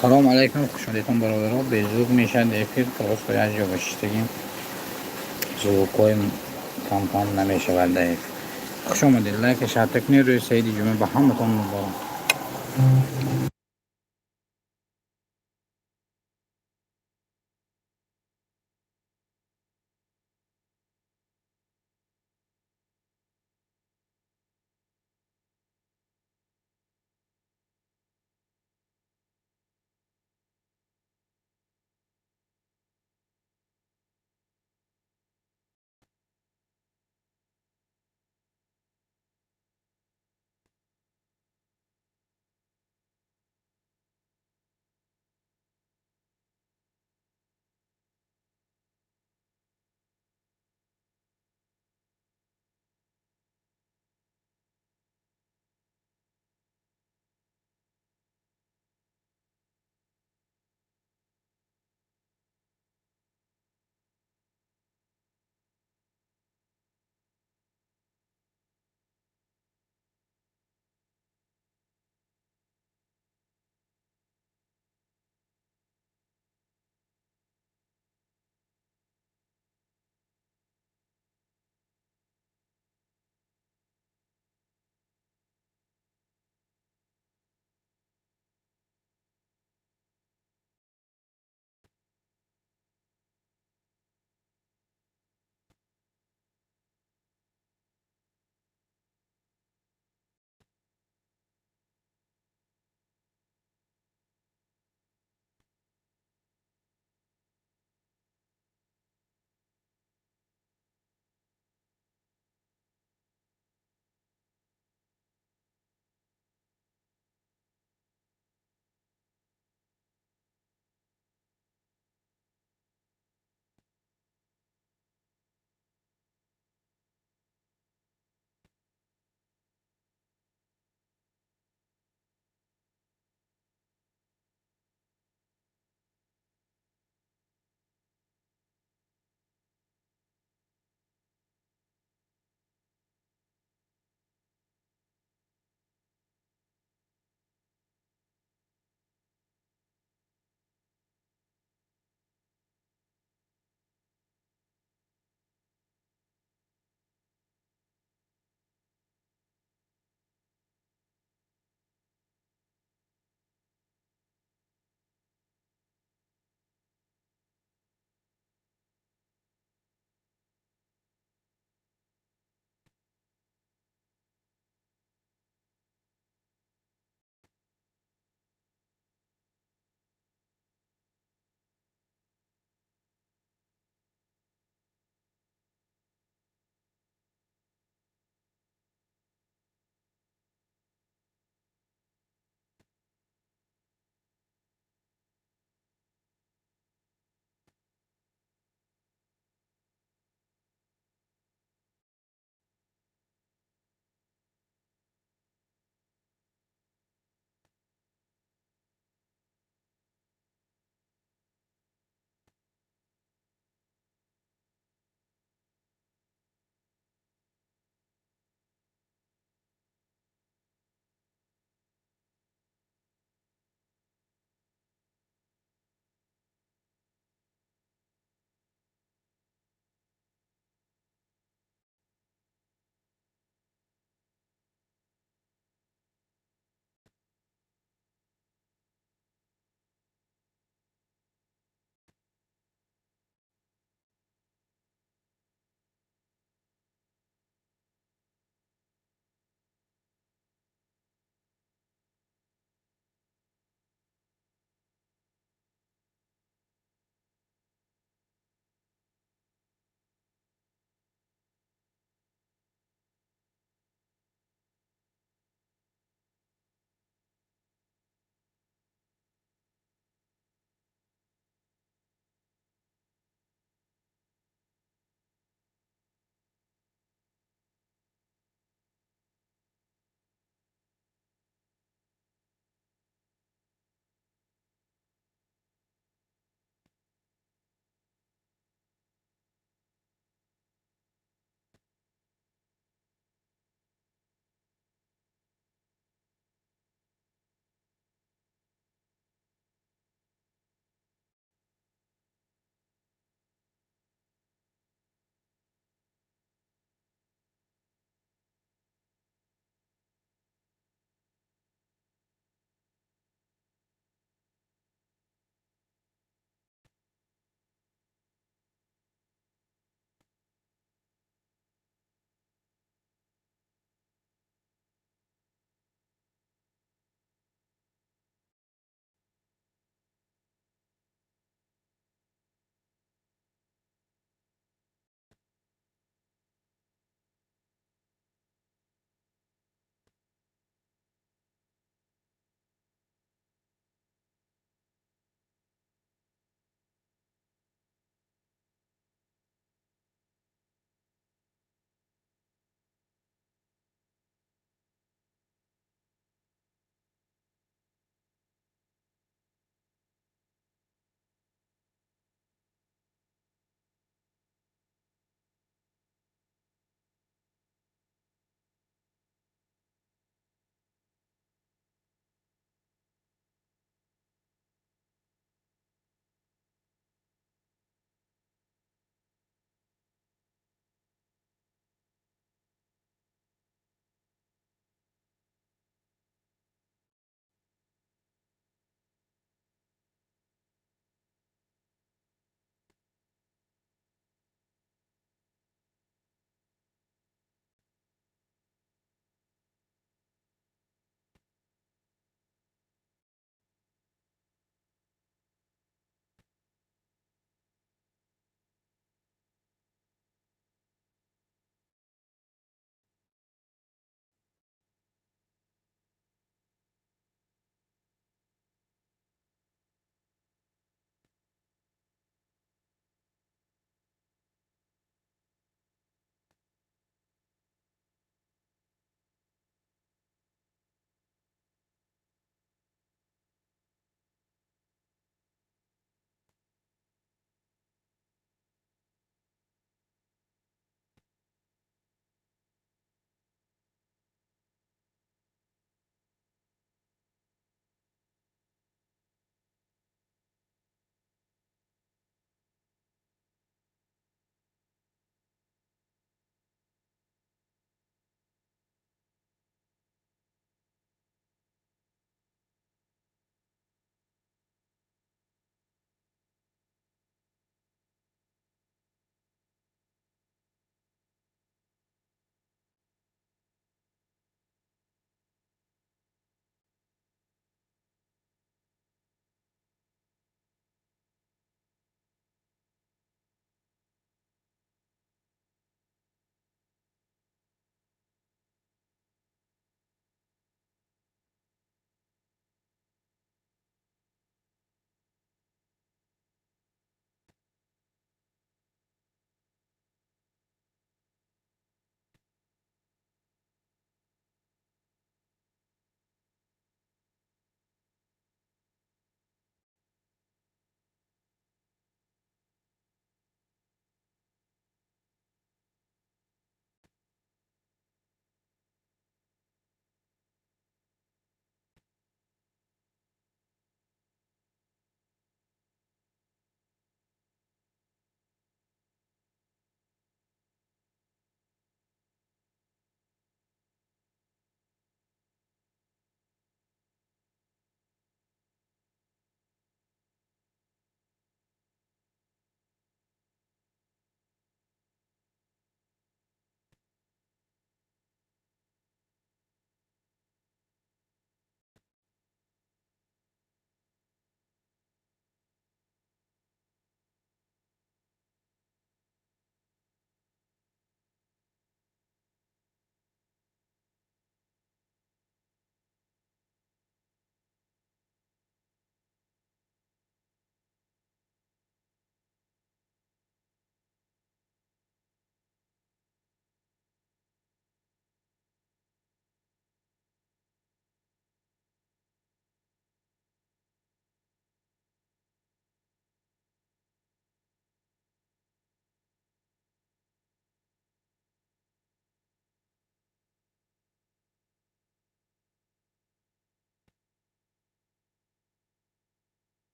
Салом алейкум, хушомадедтон, бародаро. Беззвук мешавад эфир, просто як ҷо бошиштагим, звукҳои камкам намешавад дар эфир. Хуш омадед, лайка шарта кунед. Рӯзи саиди ҷумъа ба ҳаматон муборак.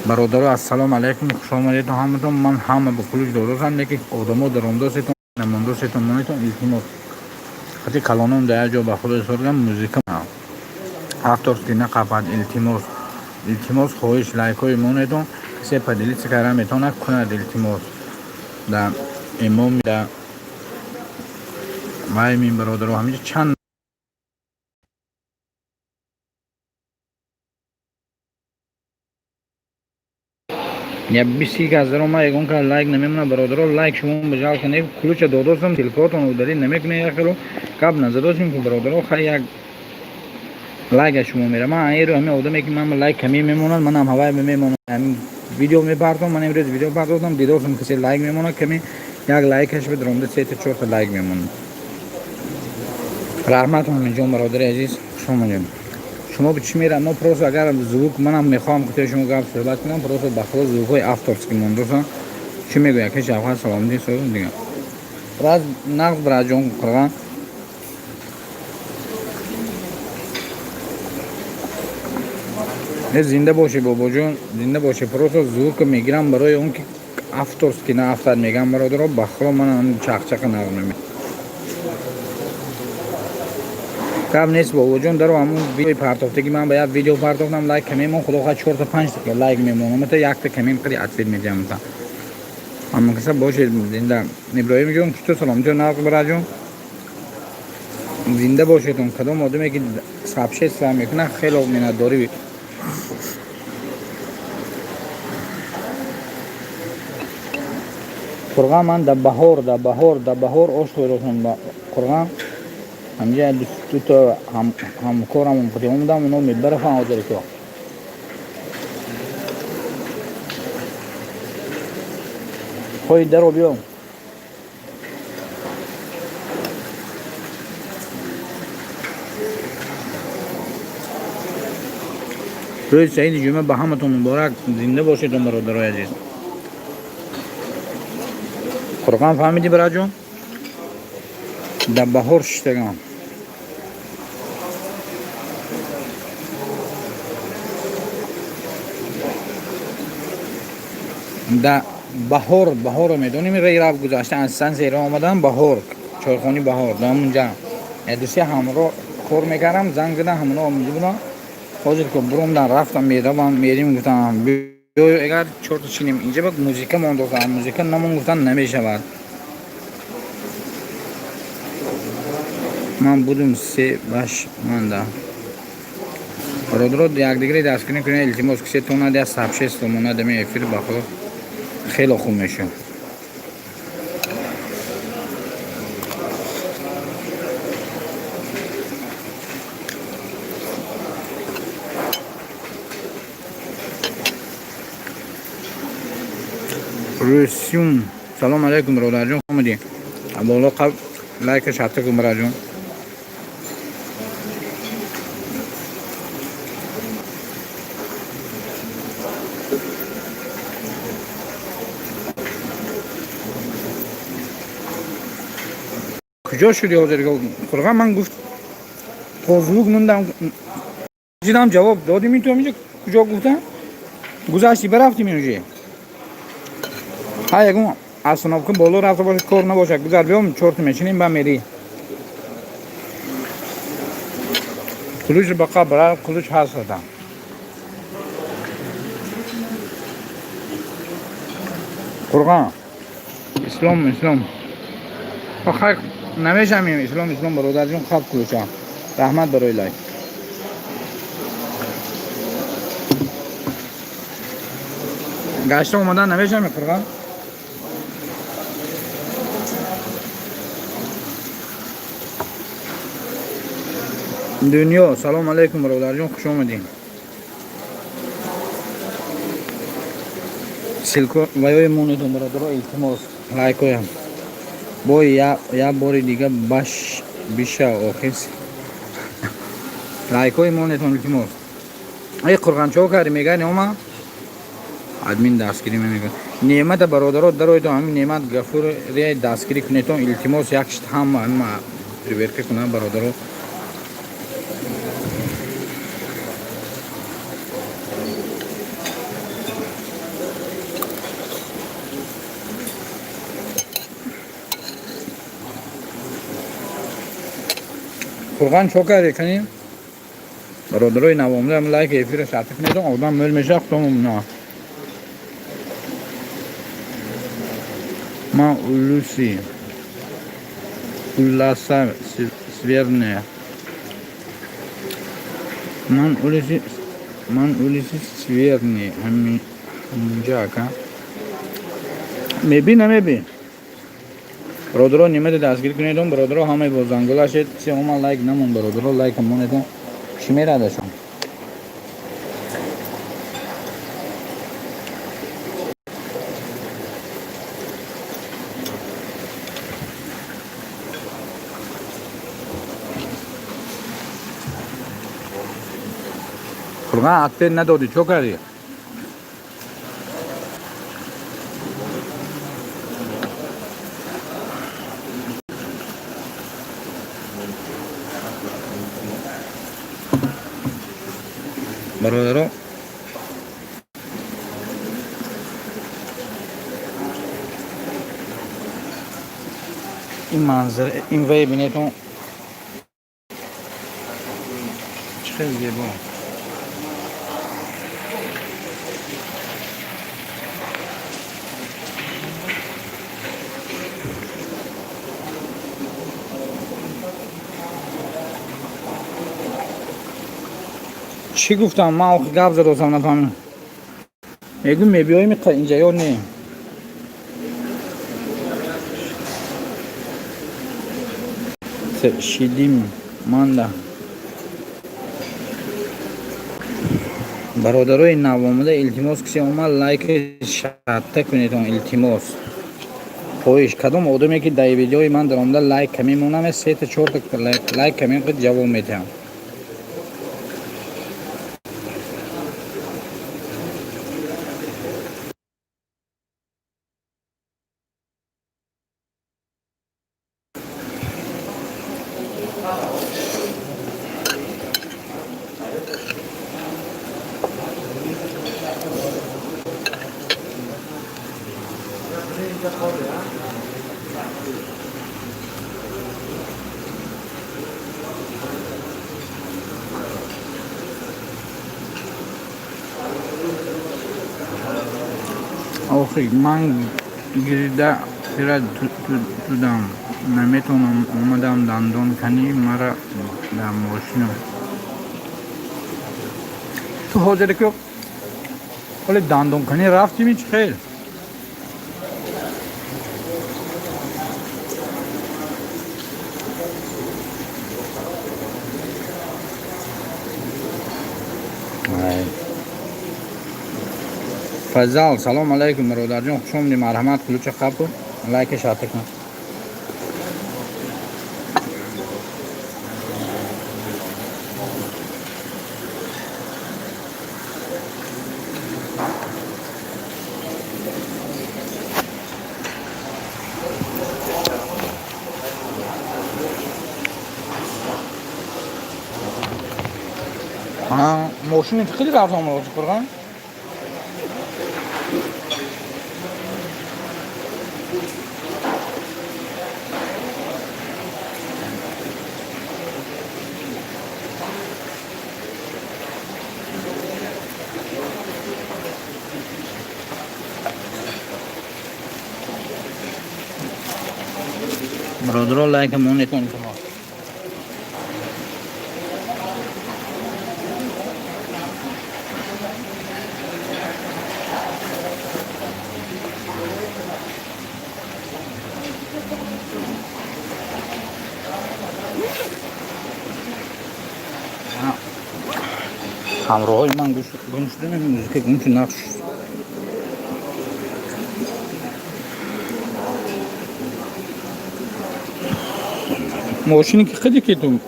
Бародаро, ассалому алайкум, хуш омадедон ҳаматон. Ман ҳама ба ключ додосам, лекин одамо даромдосетон, намондосетон, монетон, илтимос. Хати калоном дар як ҷо ба худо соргам, музыка авторский нақапад, илтимос. Илтимос, хоҳиш, лайкҳои монетон, касе поделиться карда метавонад, кунад, илтимос. Да имом да вай мин, бародаро, ҳаминҷа чанд я 20 кас даро, ма ягон кас лайк намемонад, бародаро, лайк шумо бижал кунед, ключа додосам, ссылкотон удалить намекунед, як хело гап назадосем ки, бародаро, хай, як лайк аз шумо мера. Ман айро ҳамин одаме ки ман лайк камӣ мемонад, манам ҳавай мемонам, ҳамин видео мепартом. Ман имрӯз видео партофтам, дидосам, касе лайк мемонад ками, як лайкаш бидромда, сета чорта лайк мемонад. Раҳмат, ҳаминҷон, бародари азиз, хуш омадед. Шумо чӣ мера, мо просто агар звук, манам мехоҳам кутои шумо гап суҳбат кунам, просто ба худо звукҳои авторский мондоса. Чӣ мегӯяд ки шавҳар саломатӣ соз дига раз нағз, бираҷон қурған. Зинда бошӣ, бобоҷон, зинда бошӣ. Просто звук мегирам барои он ки авторский наафтад, мегам, бародаро, ба худо ман чақчақа нағз мемед. Гап нест, бобоҷон, даро ҳамун видеои партофтаги, ман ба як видео партофтам, лайк камемон, худо хоҳад, чорта панҷта лайк мемонам, та якта камем қади ответ медиҳам. Та ҳама каса бошед зинда. Иброҳимҷон, чуту саломатӣ, нағз, бираҷон, зинда бошедон. Кадом одаме ки сообщество мекунад, хело миннатдорӣ. Қурған, ман да баҳор, да баҳор, да баҳор ош хӯрдам. Қурған, ҳамҷа дуто ҳамкорам омадам, оно мебарафан ҳозир ко. Хои даро биё. Рӯзи саиди ҷумъа ба ҳаматон муборак, зинда бошедон, бародарои азиз. Қурған, фаҳмидӣ, бараҷон, дар баҳор шиштагам. Да баҳор, баҳорро медонем, рей рафт гузашта, аз станция омадан, баҳор, чойхони баҳор, да ҳамунҷа ядусе ҳамро кор мекардам, занг задан, ҳамуно омида будам. Ҳозир ки буромдан рафтам, меравам, мерим, гуфтам, биё, агар чорта чинем инҷа, ба музыка мондохтам, музыка намон, гуфтан намешавад. Ман будум се баш манда. Бародаро, якдигаре дастгирӣ кунед, илтимос, кисе тонад я сообщество монад, ами эфир ба худо хело хуб мешуд. Рӯсюм, салом алайкум, бародарҷон, омадӣ боло, қаб лайка шарта кун, бародарҷон. Куҷо шуди ҳозир, қурған? Ман гуфт то звук мондам, дидам, ҷавоб додим, ту инҷа куҷо гуфтам, гузашти, барафтим инҷа. Ҳа, ягон остановка боло рафта бошад, кор набошад, гузар, биём, чорта мешинем, ба мери. Ключ бақа бара, ключ ҳаст. Қурған, ислом, ислом, хай намешамем, ислом, ислом, бародарҷон, хаб, ключа, раҳмат барои лайк. Гашта омадан намешами, қурған? Дунё, салом алейкум, бародарҷон, хуш омадем. Ссылка ваёи монедон, бародаро, илтимос, лайкоям. Бо як бори дига баш биша охис. Лайкои монедон, илтимос. Эй қурған, чо кардӣ, мегани ома? Админ дастгирӣ мемекунад. Неъмата, бародаро, дароитон, ҳамин Неъмат Гафуре дастгирӣ кунедон, илтимос, як ҳама проверка кунад, бародаро. Фурған чо карди кани? Бародарои навомда лайк эфира шарта кунед, одам мӯл меша, худом на. Ман улуси. Улласа сверне. Ман улиси, ман улиси сверни ҳаминҷа ака. Меби намеби? Бародаро, нимаде дастгирӣ кунедон, бародаро, ҳамаи бо зангулашед, се ома лайк намон, бародаро, лайк монедон. Чӣ мерадашон? Фурған, ответ надодӣ, чо кардӣ? Бародаро, ин манзара, ин вай бинетон, чӣ хел зебо. Чӣ гуфтам ман охи, гап задосам, нафаҳмидам. Мегӯ, мебиёем инҷа ё не? Шидим манда. Бародарои навомада, илтимос, кисе омад, лайк шарта кунедон, илтимос, хоҳиш. Кадом одаме ки дар видеои ман даромада, лайк мемонам, сета чорта лайк меқид, ҷавоб метиҳам. Охи, ман гирида фира тудам, наметавонам, омадам дандон канӣ, мара дар мошина. Ту ҳозир ки ҳоли дандонканӣ рафтими, чӣ хел? Ай. Фазал, салом алайкум, бародарҷон, хуш омадӣ, марҳамат, ключа қабул, лайка шарта кун. Мошини хеле арзон ҳозир, Фурған. Бародаро, лайка монетон, илтимос. Ҳамроҳои ман гум шуда, музыка гум шуд, нақш. Мошине ки хиди ки ту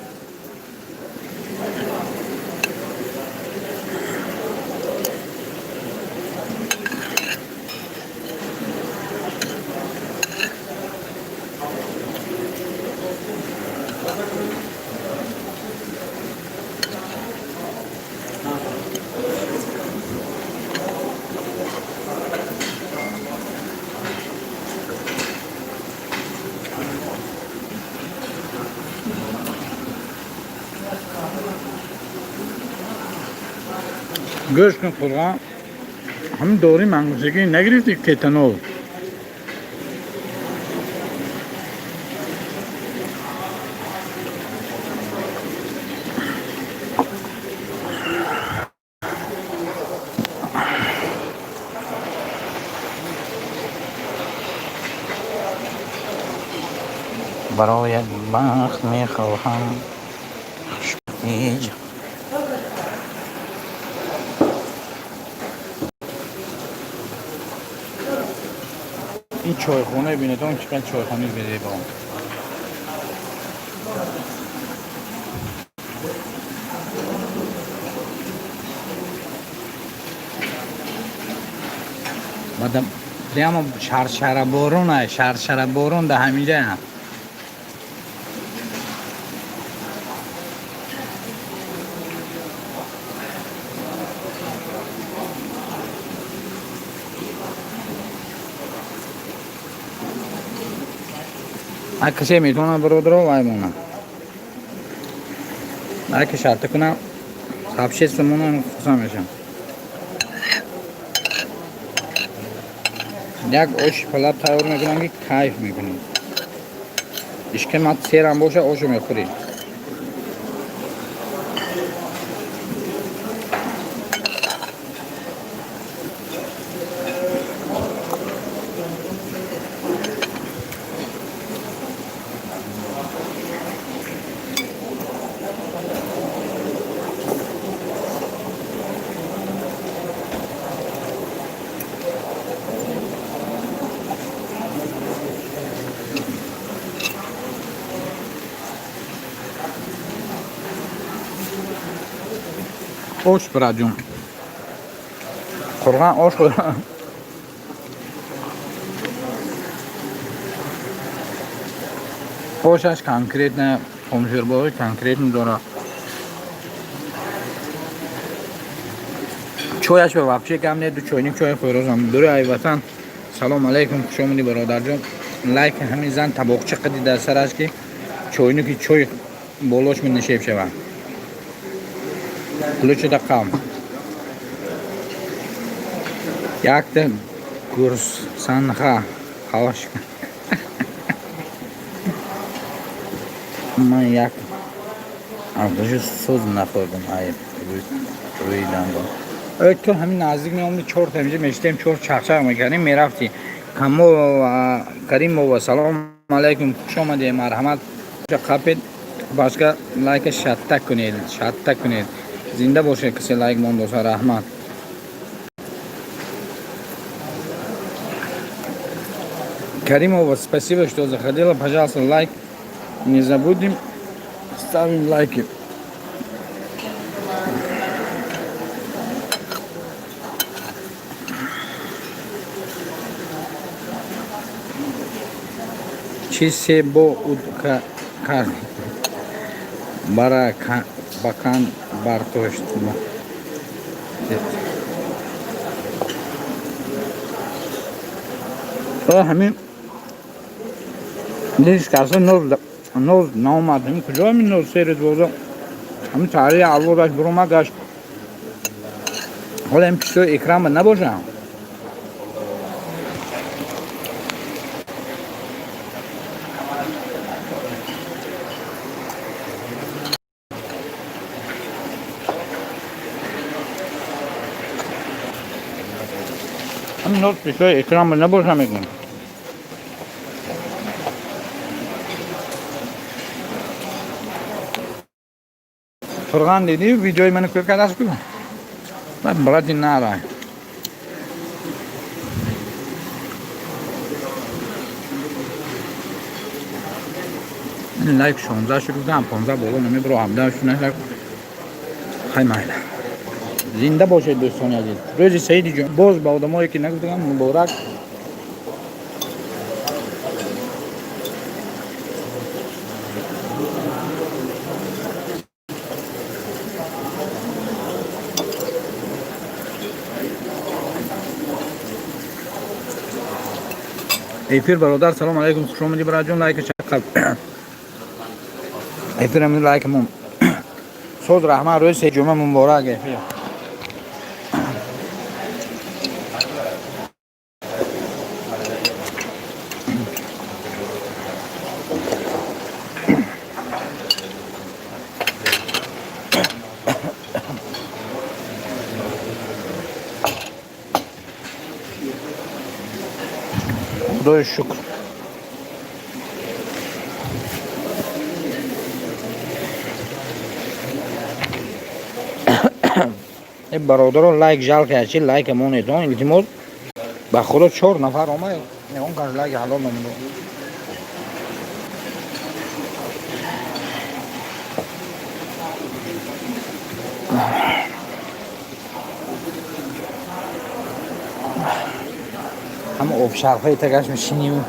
Гӯш кун, Қурғон, ҳамин дори мангусагӣ нагирифти, кетанол? Бароят бахт мехоҳам, хушбахтӣ. Ин чойхона бинедон, чӣ қадр чойхонаи зебо. Бада прямо шаршара борона, шаршара борон да ҳаминҷа. А касе метавонад, бародаро, вай монад, лайки шарта кунам, сообщество монам, хурсанд мешам. Як оши палаб тайёр мекунам, ки кайф мекунӣ. Ишкамат серам боша, ошо мехӯрӣ. Ош, братҷон, Қурғон, ош хӯр. Ошаш конкретно хомширбои конкретно дора. Чояш ба вообще кам не, ду чойник чой хӯрозам. Дури ай ватан, салом алейкум, хуш омадӣ, бародарҷон. Лайк. Ҳамин зан табоқча қади дар сараш, ки чойники чой болош менишеб шавад. Ключида қам якта гурсанха ҳаваш. Ман як ҳафташу соз нахӯрдам. Ай рӯи дандон. Ту ҳамин наздик меомди, чор та инҷа мешитем, чор чақчақ мекардем, мерафтӣ. Камолова, Каримова, салом алайкум, хуш омадед, марҳамат, қапед башка, лайка шатта кунед, шатта кунед. Зинда бошед, касе лайк мондоса, раҳмат. Каримова, спасибо, что заходила. Пожалуйста, лайк не забудем, ставим лайки. Чӣ себо уд кард бара бакан бартошт. Ҳамин нест, каса ноз ноз наомад. Ҳамин куҷо ҳамин ноз сери дувоза ҳамин таҳрии авлодаш буромад гашт. Ҳола ин пистои экрама набошам. Ҳамин ноз пистои экрама набошам, мегӯям. Фурған, дидӣ, видеои мани кӯр кардааст ку. Брати нарай. Лайк 16 шуд, гуфтам 15 боло намебро, 17 шуд, нашак. Хай, майла. Зинда бошед, дӯстони азиз. Рӯзи саиди ҷон боз ба одамое ки нагуфтагам, муборак. Эфир, бародар, салом алейкум, хуш омадӣ, бародарҷон, лайка чаққал. Эфир ҳамин лайкамон. Соз, раҳмат, рӯзи саиди ҷумъа муборак, эфир. Худои шукр. Э, бародаро, лайк жалко, чи лайк монедон, илтимос. Ба худо, чор нафар омад, он кас лайк ҳалол намудо. Ҳама обшарфаи тагаш мешиним.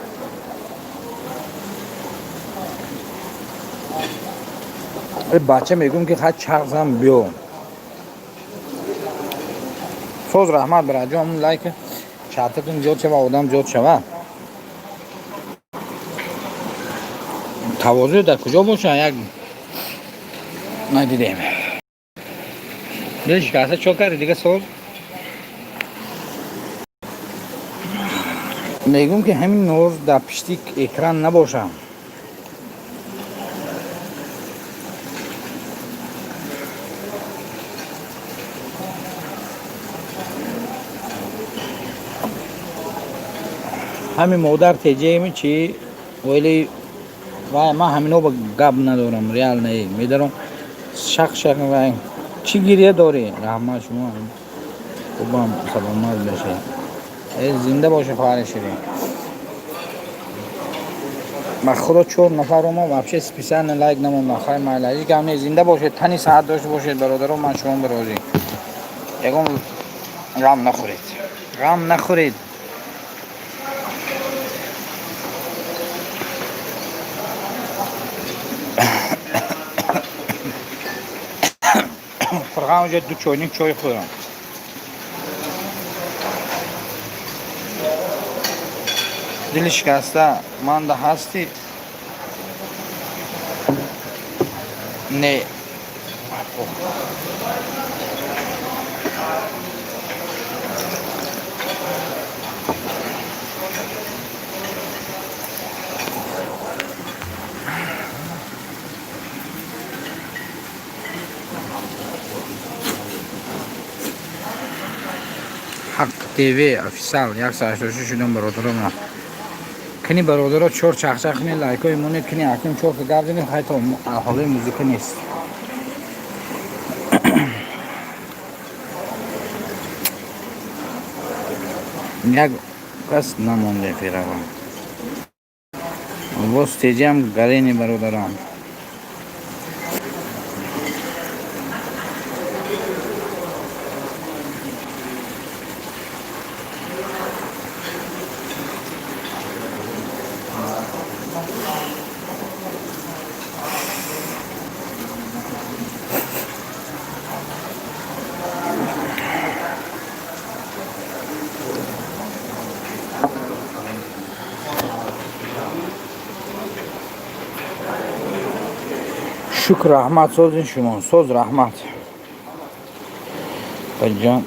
Э, бача, мегӯм ки хат чағзам биё. Соз, раҳмат, бираҷон, лайк чататун зиёд шава, одам зиёд шава. Тавозӯ дар куҷо боша, як надидем. Дил шикаста чо карди дига, соз? Мегӯм ки ҳамин ноз дар пишти экран набошам. Ҳамин модар теҷаеми чи вале вай, ман ҳамино ба гап надорам, реально медаром шақ шақ. Вай чӣ гирия дорӣ? Раҳмат, шумо хубам, саломат бошед. Э, зинда боше, хоҳари ширин. Ба худо, чор нафар ома, вообще специально лайк намондам. Хай, майла, ҳеҷ гап нест. Зинда бошед, тани саҳат дошта бошед, бародаро. Ман шумо розӣ, ягон ғам нахӯред, ғам нахӯред. Фарғам уҷа ду чойник чой хӯрам. Дили шикаста манда ҳастӣ? Не. Ҳақ ТВ офисал 186 шудам, бародаро. Кини, бародаро, чор чахчах кунед, лайкҳои монед, кини акнун чор гап занед. Ҳайто ҳолаи музыка нест. Як кас намонде фирава. Боз теҷиам гарени, бародарон. Шукр, раҳмат, созин шумо, соз, раҳмат, ҷон,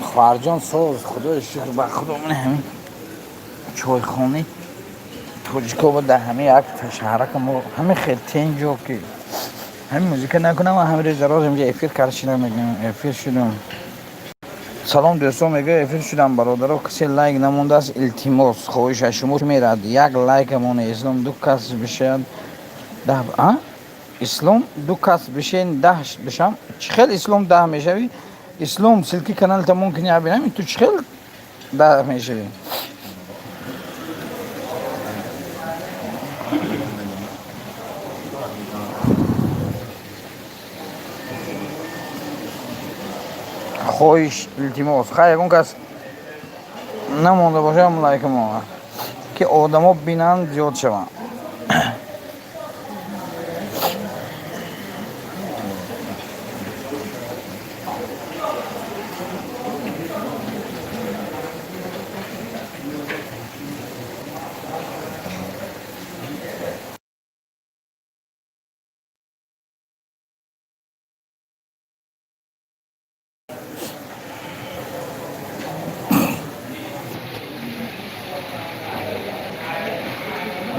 хоҳарҷон, соз, худои шукр. Ба худо, ман ҳамин чойхонаи тоҷикова дар ҳамин як шаҳрака мо ҳамин хел тенҷо ки ҳамин музыка накунам. Ҳамин рӯз роз инҷа эфир кард шидам, мегӯям эфир шудам. Салом, дӯстон, мегӯям эфир шудам. Бародаро, касе лайк намондааст, илтимос, хоҳиш аз шумо мерад, як лайкамон. Ислом, ду кас бишад даҳ. А Ислом, ду кас бишен, 10 бишам. Чӣ хел, Ислом, 10 мешавӣ? Ислом, ссылки каналта мумкин ябинам, ту чӣ хел 10 мешавӣ? Хоҳиш, илтимос, хай, ягон кас намонда бошам, лайкамо ки одамо бинанд, зиёд шаванд.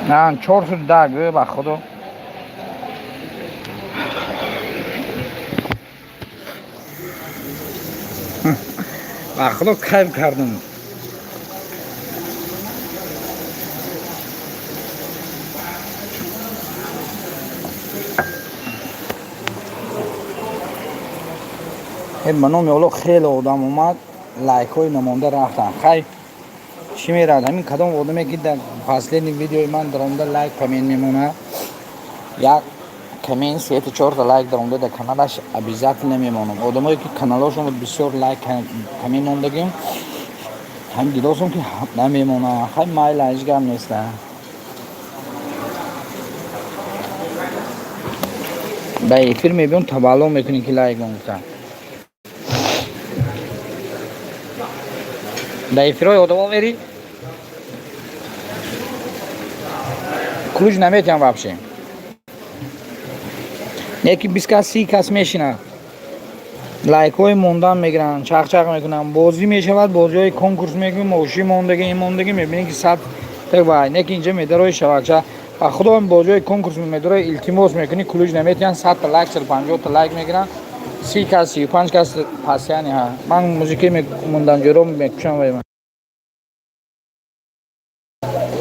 На, 410 гӯ, ба худо. Ба худо, кайф кардам. Ба номи Олло, хеле одам омад, лайкҳои намонда рафтанд. Хай, чӣ мерад? Ҳамин кадом одаме, ки дар последний видеои ман даромада, лайк, коммент мемонад, як коммент, сета, чорта лайк даромада, дар каналаш обязательно мемонам. Одамое, ки каналҳошон бисёр лайк, коммент мондагим, ҳамин дидосам, ки намемонад. Хай, майла, ҳеҷ гап неста. Ба эфир мебиём, табалло мекунем, ки лайк мондам. Ба эфирҳои одамо мерӣ, ключ наметиҳам вообще. Яки 20 кас, 30 кас мешинад, лайкҳои мондан мегиранд, чақчақ мекунанд, бозӣ мешавад, бозиҳои конкурс мекунем, мошин мондагӣ, ин мондагӣ, мебинӣ, ки сад вай не, ки инҷа медарои шавакча, ба худо, бозиҳои конкурс медарои, илтимос мекунӣ, ключ наметиҳанд. 100-та лайк, 40-50-та лайк мегиранд, 30 кас, 35 кас пасяни. Ҳа, ман музики мунданҷоро мекушам, вай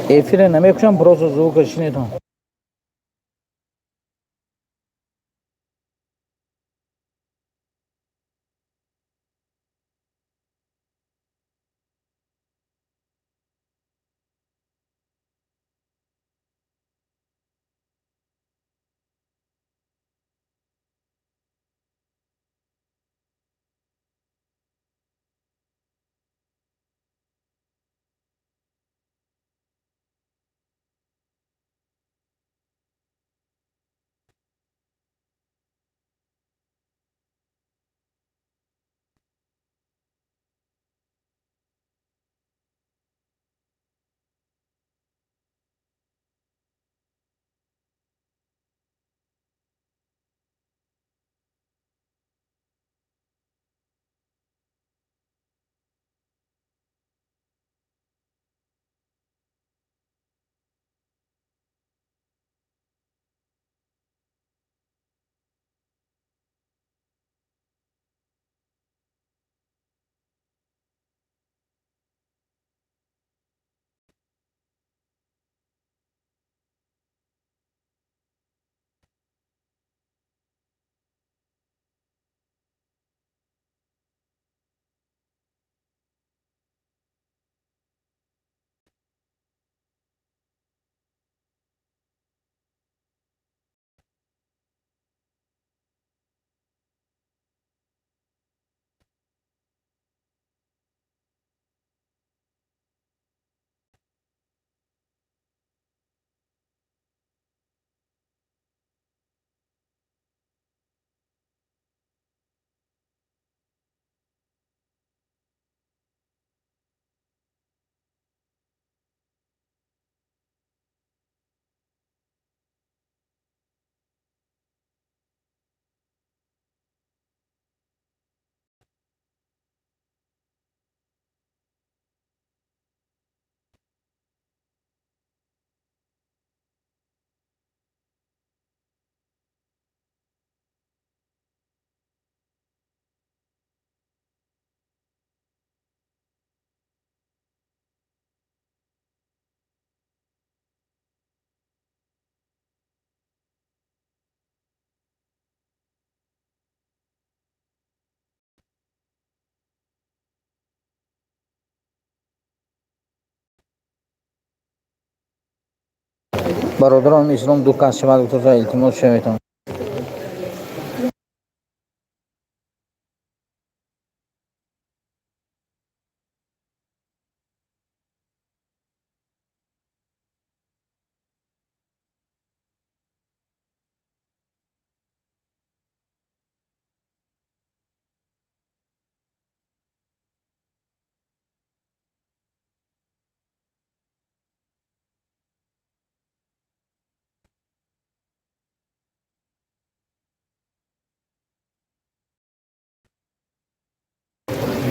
эфире намекушам, просто звука шинетон. Бародарон ислом, ду кас шавад, гуфта, илтимос шаветон.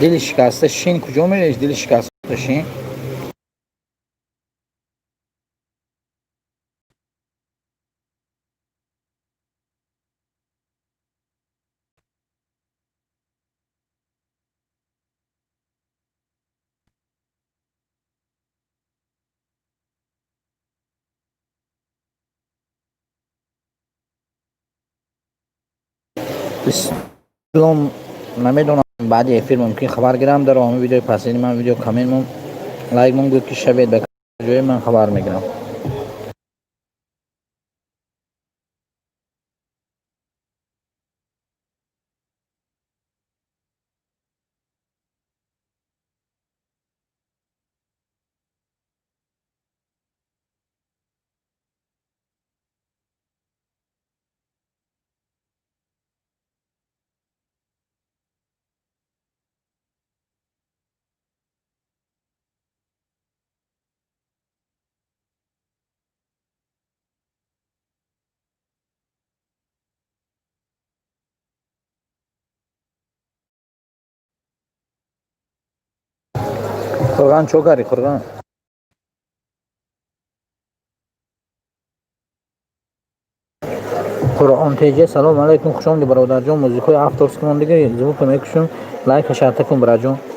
Дили шикаста шин, куҷо мереш? Дили шикаста шин. Ислом, намедонам, баъди эфир мумкин хабар гирам. Дар ҳамин видеои пасини ман видео коммент мон, лайк мон, гӯд ки шавед ба ҷои ман хабар мегирам. Қурған, чо карди, Қурған? Қуръон теҷа, салом алайкум, хуш омадӣ, бародарҷон. Музикаҳои авторский мон дига звука мекушам, лайка шарта кун, бираҷон.